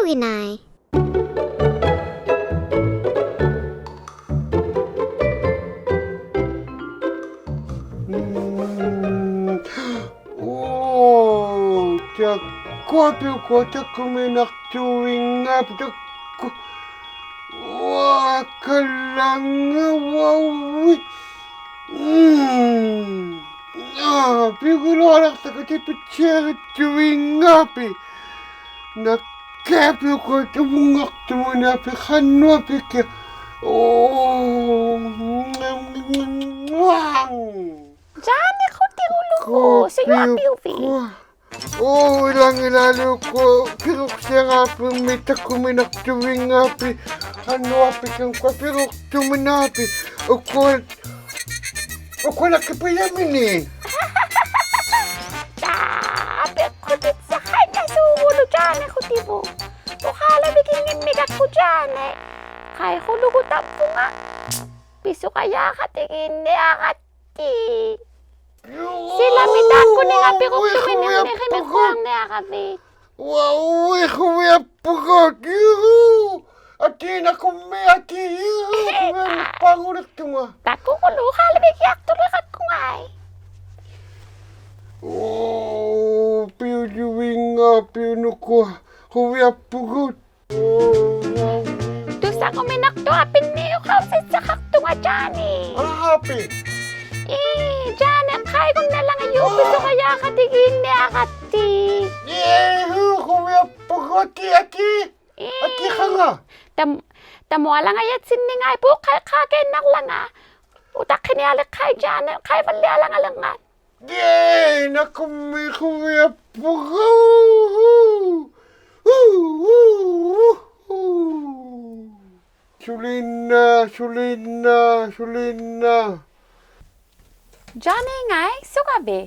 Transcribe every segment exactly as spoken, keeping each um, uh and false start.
ᓴᖅᐱᓇᐃ. ᒻᒻ. ᐆ, ᑕᑯᐊᐱᐅᒃᑯᐊ ᑕᑯᒥᓇᖅᑐᐃᙵ ᑕᑯ. ᐅᐊ, ᑲᓪᓚᖓ ᐅᐊᐅᐃ. ᒻᒻ. ᐋ, ᐱᐅᒋᓗᐊᓚᖅᑕᒃᑲ ᑎᐱᑦᓯᐊᕆᑦᑐᐃᙵ ᐱ. ᓇᒃᑲᐱᐅᒃᑯᐊ ᑕᕗᙵᖅᑐᒥᓇ ᐱ ᖃᓄᐊᐱᒃᑭᐊᖅ. ᐆ. ᔮᓂ, ᖁᑎᕈᓗᒃ. ᓱᔾᔭᐱᐅᕕᑦ? ᐆ, ᐃᓚᖏᓚᓕᐅᒃᑯᐊ ᐱᕈᖅᓯᐊᕌᐱᒻᒥ ᑕᑯᒥᓇᖅᑐᐃᙵ ᐱ. ᖃᓄᐊᐱᒃᑭᐊᖅ ᐅᑯᐊ ᐱᕈᖅᑐᒥᓇᐱ. ᐅᑯᐊ, ᐅᑯᐊ ᓇᑭᐱᔭᒥᓂ. ᑖ, ᐱᖅᑯᑎᑦᓯᖃᐃᓐᓇᓲᕈᓗᒃ ᔮᓂ ᖁᑎᕗᖅ. ᐅᖄᓚᕕᒋᙱᒻᒥᒐᒃᑯ ᔮᓂ. ᖃᐃᖁᓗᒍ ᑕᑉᐳᖓ. ᐱᓱᕋᔮᖃᑎᒌᓐᓂᐊᕋᑦᑎ. ᓯᓚᒥ ᑖᒃᑯᓂᖓ ᐱᕈᖅᑐᒥᓂᕐᒥᒃ ᕿᒥᖅᑯᐊᕐᓂᐊᕋᕕᑦ. ᐅᐊᐅᐃ, ᖁᕕᐊᑉᐳᒍᑦ, ᔫᕼᐆ. ᐊᑏ ᓇᑯᕐᒦᒃ, ᐊᑏ, ᔫᕼᐆ, ᖁᕕᐊᓂᒃᐹᖑᓕᖅᑐᖓ. ᑕᑯᒍᓗ ᐅᖄᓚᕕᒋᐊᖅᑐᓕᕋᒃᑯᖓᐃ. ᐆ, ᐱᐅᔪᕕᙵ ᐱᐅ ᓄᑯᐊ, ᖁᕕᐊᑉᐳᒍᑦ. ᑐᓴᖑᒥᓇᖅᑐᐊᐱᓐᓂᒃ ᐅᖃᐅᓯᒃᓴᖃᖅᑐᖓ ᔮᓂ. ᐊᕼᐋᐱ. ᐄ, ᔮᓂ ᖃᐃᒍᓐᓇᓚᖓᔪᖅ ᐱᓱᕋᔮᖃᑎᒌᓐᓂᐊᕋᑦᑎ. ᐄ, ᖁᕕᐊᑉᐳᒍᑦ ᐊᑏ, ᐊᑏ. ᐄ. ᐊᑏ ᖃᖓ. ᑕᒻ-, ᑕᒧᐊᓚᖓᔭᑦᓯᓐᓂᖓᐃ ᐴᖃᐃᖃᐃᓐᓇᓚᖓ. ᐅᑕᖅᑭᓂᐊᓕᖅᑲᐃ ᔮᓂ, ᖃᐃᕙᓪᓕᐊᓚᖓᓕᖓ. ᐄ, ᓇᑯᕐᒦᒃ ᖁᕕᐊᑉᐳᒍᑦ. ᐆ, ᐆ, ᐆ, ᐆ. ᓱᓕᓐᓈ, ᓱᓕᓐᓈ, ᓱᓕᓐᓈ. ᔮᓂ ᖓᐃ, ᓱᒐᕕᑦ?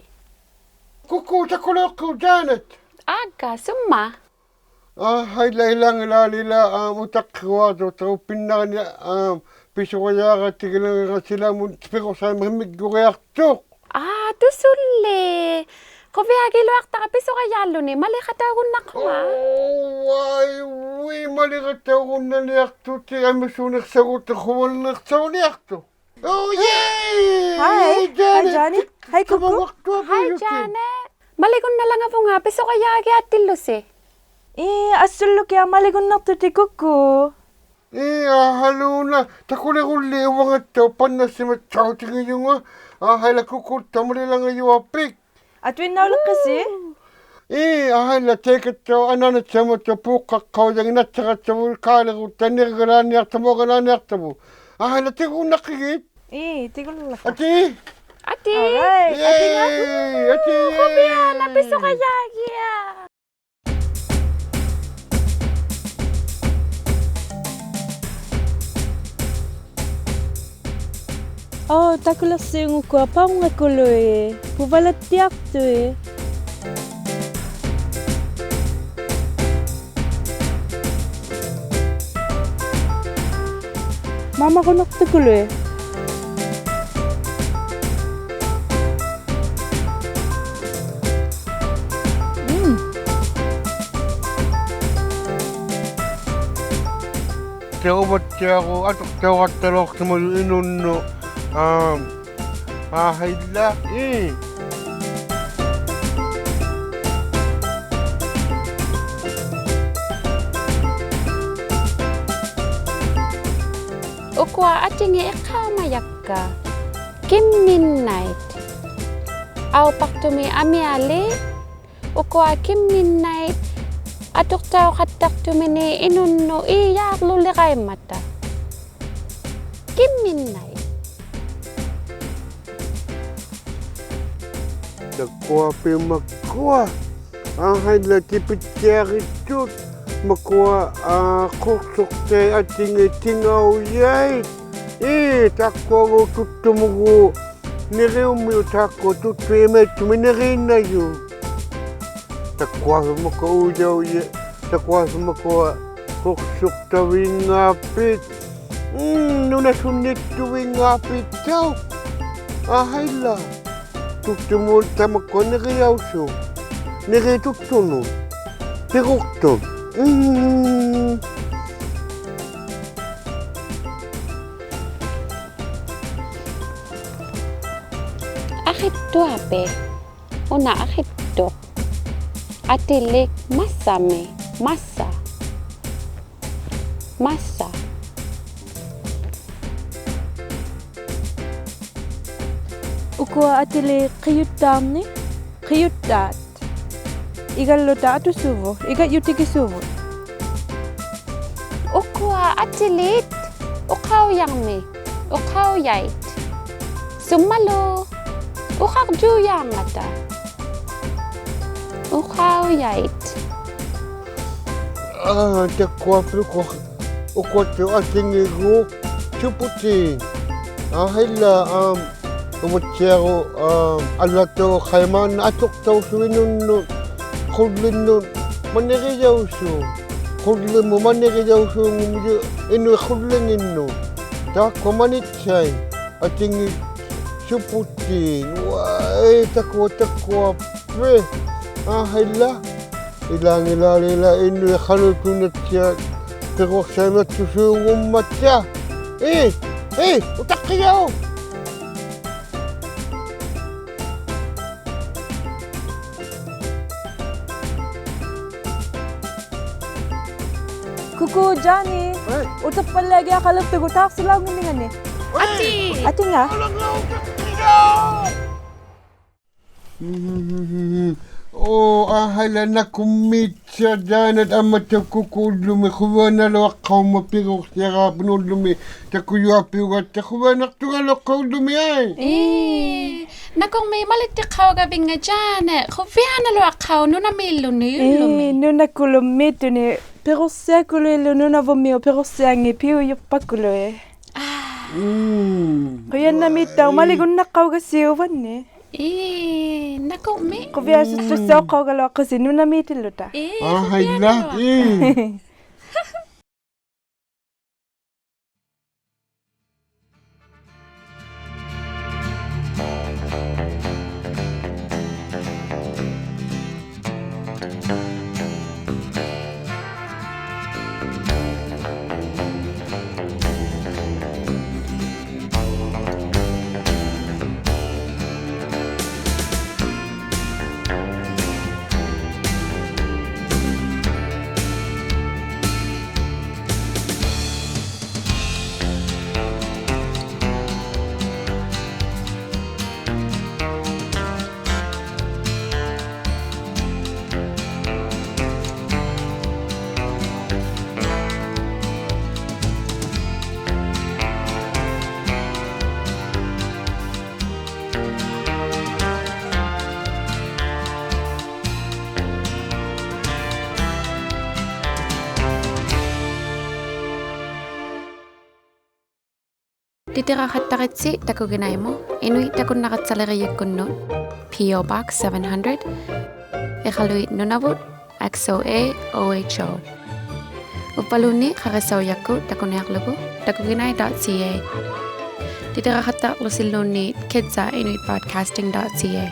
ᑯᑯ, ᑕᑯᓕᖅᑯ ᔮᓂᑦ. ᐊᒡᒐ, ᓱᒻᒪᑦ? ᐋ, ᕼᐊᐃᓛ, ᐃᓚᖏᓛᓕᓛ, ᐋ, ᐅᑕᖅᑭᕈᐊᖅᑐᖅ ᑕᐅᐱᓐᓇᕐᓂ, ᐋ, ᐱᓱᕋᔮᖃᑎᒋᓚᖓ ᓯᓚᒧᑦ ᐱᕈᖅᓴᐃᒻᒪᕆᒃᑯᕆᐊᖅᑐᖅ. ᐋ, ᑐᓱᓕ. ᖁᕕᐊᒋᓗᐊᖅᑕᕋ ᐱᓱᕋᔮᓪᓗᓂ, ᒪᓕᖃᑕᐅᒍᓐᓇᖅᑯᖓ. ᐆ, ᐊᐃ, ᐅᐃ, ᒪᓕᖃᑕᐅᒍᓐᓇᓕᐊᖅᑐᑎᑦ, ᐊᒥᓱᓂᖅᓴᕈᑦ, ᖁᕙᓪᓕᖅᓴᐅᓂᐊᖅᑐᖅ. ᐆ, ᔮᓂ. ᕼᐊᐃ, ᕼᐊᐃ, ᔮᓂ. ᕼᐊᐃ, ᑯᑯ. ᖁᕕᐊᒧᖅᑐᐊᐱᒃ ᕼᐊᐃ, ᔮᓂ. ᒪᓕᒍᓐᓇᓚᖓᕗᖓ ᐱᓱᕋᔮᒋᐊᑦᑎᓪᓗᓯ. ᐄ, ᐊᓱᓪᓗᑭᐊᖅ ᒪᓕᒍᓐᓇᖅᑐᑎᑦ ᑯᑯ. ᐄ, ᐊᕼᐊᓘᓇ, ᑕᑯᓕᕈᓪᓕ ᐅᕙᖓᑦᑕᐅᖅ ᐸᓐᓇᓯᒪᑦᑕᐅᖅ ᑎᖑᔪᖓ, ᐊᕼᐊᐃᓛ ᑯᑯᑦᑕᐅᖅ ᒪᓕᓚᖓᔪᐊᐱᒃ. ᐊᑐᐃᓐᓇᐅᓕᖅᑲᓯ? ᐄ, ᐊᕼᐊᐃᓛ ᑕᐃᑲᑦᑕᐅᖅ ᐊᓈᓇᑦᓯᐊᒪᑦᑕᐅᖅ ᐴᖃᖅᑲᐅᔭᖏᑦ ᓇᑦᓯᖃᑦᑕᕗᑦ ᑳᓕᕈᑦᑕ ᓂᕆᒐᓛᓐᓂᐊᖅᑕᕗᑦ, ᖃᓛᓐᓂᐊᖅᑕᕗᑦ. ᐊᕼᐊᐃᓛ ᑎᒍᓐᓇᖅᑭᒋᑦ. ᐄ, ᑎᒍᓪᓚᖅᑲ. ᐊᑏ. ᐊᑏ. All right, ᐊᑏ ᖓ. ᐄ, ᐊᑏ. ᖁᕕᐊᓇ ᐱᓱᕋᔮᒋᐊᖅ. ᐆ, ᑕᑯᓕᖅᓯᐅᖑᑯᐊ ᐸᐅᕐᖓᑯᓗᐃᑦ, ᐳᕙᓚᑦᑎᐊᖅᑐᐃᑦ. ᒪᒪᕈᓇᖅᑐᑯᓗᐃᑦ. ᒻᒻ. ᑕᐅᕙᑦᑎᐊᕈ ᐊᑐᖅᑕᐅᖃᑦᑕᓚᐅᖅᓯᒪᔪᑦ ᐃᓄᓐᓄᑦ. ᐋ, ᐊᕼᐊᐃᓛ, ᐄ. ᐅᑯᐊ ᐊᑎᖏᑦ ᐃᖅᑲᐅᒪᔭᒃᑲ. ᑭᒻᒥᓐᓇᐃᑦ. ᐊᐅᐸᖅᑐᒥᒃ ᐊᒥᐊᓖᑦ. ᐅᑯᐊ ᑭᒻᒥᓐᓇᐃᑦ ᐊᑐᖅᑕᐅᖃᑦᑕᖅᑐᒥᓃᑦ ᐃᓄᓐᓄᑦ ᐃᔮᕐᓗᓕᕋᐃᒻᒪᑕ. ᑭᒻᒥᓐᓇᐃᑦ. ᑕᑯᐊᐱᐅᒃ ᒪᑯᐊ. ᐊᕼᐊᐃᓛ ᑎᐱᑦᑎᐊᕆᑦᑐᑦ. ᒪᑯᐊ, ᐋ, ᖁᖅᓱᖅᑕᐃᑦ ᐊᑎᖏᑦ ᑎᖓᐅᔭᐃᑦ. ᐄ, ᑖᒃᑯᐊᒎᖅ ᑐᒃᑐᒧᒎᖅ. ᓂᕆᐅᒻᒥᐅᑦ ᑖᒃᑯᐊ ᑐᒃᑐᐃᒻᒪᐃᑦᑐᒥᒃ ᓂᕆᐃᓐᓇᔪᖅ. ᑕᑯᐊᕼᐅᒃ ᒪᑯᐊ ᐅᔭᐅᔭᐃᑦ, ᑕᑯᐊᕼᐅᒃ ᒪᑯᐊ ᖁᖅᓱᖅᑕᐅᕕᙵᐱᑦ. ᒻᒻ, ᓄᓇᓱᓐᓂᑦᑐᕕᙵᐱᑦᑕᐅᖅ. ᐊᕼᐊᐃᓛ. ᑐᒃᑐᒧᑦ ᑕᒪᒃᑯᐊ ᓂᕆᔭᐅᓲᖅ. ᓂᕆ ᑐᒃᑐᓄᑦ. ᐱᕈᖅᑐᑦ. ᒻᒻ. ᐊᕿᑦᑐᐊᐱᒃ. ᐅᓇ ᐊᕿᑦᑐᖅ. ᐊᑎᓕᒃ ᒪᓴᒥᒃ. ᒪᓴ. ᒪᓴ. ᐅᑯᐊ ᐊᑎᓕᒃ ᕿᔪᑦᑖᕐᓂᖅ, ᕿᔪᑦᑖᑦ. ᐃᒐᓪᓗᑕ ᐊᑐᓲᕗᑦ, ᐃᒐᔾᔪᖅ ᑎᑭᓲᕗᑦ. ᐅᑯᐊ ᐊᑎᓕᒃ ᐅᖃᐅᔭᕐᓂᖅ, ᐅᖃᐅᔭᐃᑦ. ᓱᒻᒪᓗ, ᐅᖃᕐᔫᔮᕐᖓᑕ. ᐅᖃᐅᔭᐃᑦ. ᐋ, ᑕᑯᐊ ᐱᒃᑯ, ᐅᑯᐊᑦᑕᐅᖅ ᐊᑎᖏᒎᖅ ᓱᐳᑏᓐ. ᐋ, ᐊᕼᐊᐃᓛ, ᐊᒻ, ᐅᕙᑦᓯᐊᕈ, ᐊᒻ, ᐊᓪᓚᑕᐅᖅ ᖃᐃᒪᓐᓇ ᐊᑐᖅᑕᐅᓱᖅ ᐃᓄᓐᓄᑦ, ᖁᓪᓕᓐᓄᑦ, ᒪᓂᕆᔭᐅᓲᖅ. ᖁᓪᓕᒧᑦ ᒪᓂᕆᔭᐅᓲᖑᒻᒥᔪᖅ ᐃᓄᐃᑦ ᖁᓪᓕᖏᓐᓄᑦ. ᑖᒃᑯᐊ ᒪᓂᑦᓴᐃᑦ. ᐊᑎᖏᒎᖅ ᓱᐳᑏᓐ. ᐅᐊᐃ, ᑕᑯᐊ, ᑕᑯᐊ. ᐱ. ᐋ, ᐊᕼᐊᐃᓛ. ᐃᓛᖏᓛᓕᓛ ᐃᓄᐃᑦ ᖃᓄᑐᐃᓐᓇᑦᓯᐊᖅ ᐱᕈᖅᓯᐊᕐᓇᖅᑐᓲᖑᒻᒪᑦᓴ. ᐄ, ᐄ, ᐅᑕᖅᑭᔭᐅᒃ. ᑯᑯ, ᔮᓂ. ᐄ. ᐅᑎᖅᐸᓪᓕᐊᒋᐊᖃᓕᖅᑐᒍᑦ ᑖᖅᓯᓚᐅᙱᓐᓂᖓᓂ. ᐄ. ᐊᑏ. ᐊᑎᖓ. ᐅᑕᖅᑭᔭᐅᒃ. ᒻᒻ. ᐆ, ᐊᕼᐊᐃᓛ ᓇᑯᕐᒦᑦᓴ ᔮᓂᑦ ᐊᒻᒪᑦᑕᐅᖅ ᑯᑯ ᐅᓪᓗᒥ, ᖁᕕᐊᓇᓗᐊᖅᑲᐅᒻᒪᑦ ᐱᕈᖅᓯᐊᕌᖅᐳᖅ ᐅᓪᓗᒥ, ᑕᑯᔪᐊᐱᐅᒐᑦᑕ ᖁᕕᐊᓇᖅᑐᒐᓗᐊᖅᑲᐅᒃ ᐅᓪᓗᒥ ᐊᐃ. ᐄ, ᓇᑯᕐᒦᒃ ᒪᓕᑦᑎᖅᑲᐅᒐᕕᙵ ᔮᓂ, ᖁᕕᐊᓇᓗᐊᖅᑲᐅᒃ ᓄᓇᒦᓪᓗᓂ ᐅᓪᓗᒥ. ᐄ, ᓄᓇᑯᓗᒻᒥᑦᑐᓂ, ᐱᕈᖅᓯᐊᑯᓗᐃᓪᓗ ᓄᓇᕗᒻᒥᐅᑦ ᐱᕈᖅᓯᐊᖏᑦ ᐱᐅᔪᖅᐸᑯᓗᐃᑦ. ᐋ. ᒻᒻ. ᖁᔭᓐᓇᒦᑦᑕᐅᖅ ᒪᓕᒍᓐᓇᖅᑲᐅᒐᓱᑦ ᐅᕙᓐᓂᒃ. ᐄ, ᓇᑯᕐᒦᒃ. ᖁᕕᐊᓱᑦᑐᓴᐅᖅᑲᐅᒐᓗᐊᖅᑯᓯ ᓄᓇᒦᑎᓪᓗᑕ. ᐄ, ᐊᕼᐊᐃᓛ, ᖁᕕᐊᓇᓗᐊᖅᑲᐅᒃ. ᐄ. ᑎᑎᕋᖃᑦᑕᕆᑦᓯ ᑕᑯᒋᓇᐃᒧᑦ, ᐃᓄᐃᑦ ᑕᑯᓐᓇᒐᑦᓴᓕᕆᔨᒃᑯᓐᓄᑦ, P O Box seven hundred, ᐃᖃᓗᐃᑦ ᓄᓇᕗᑦ, X O A O H O. ᐅᕝᕙᓘᓐᓃᑦ ᖃᕆᓴᐅᔭᒃᑯᑦ ᑕᑯᓂᐊᕐᓗᒍ takuginai dot C A. ᑎᑎᕋᖃᑦᑕᕐᓗᓯᓘᓐᓃᑦ kids at inuit broadcasting dot C A.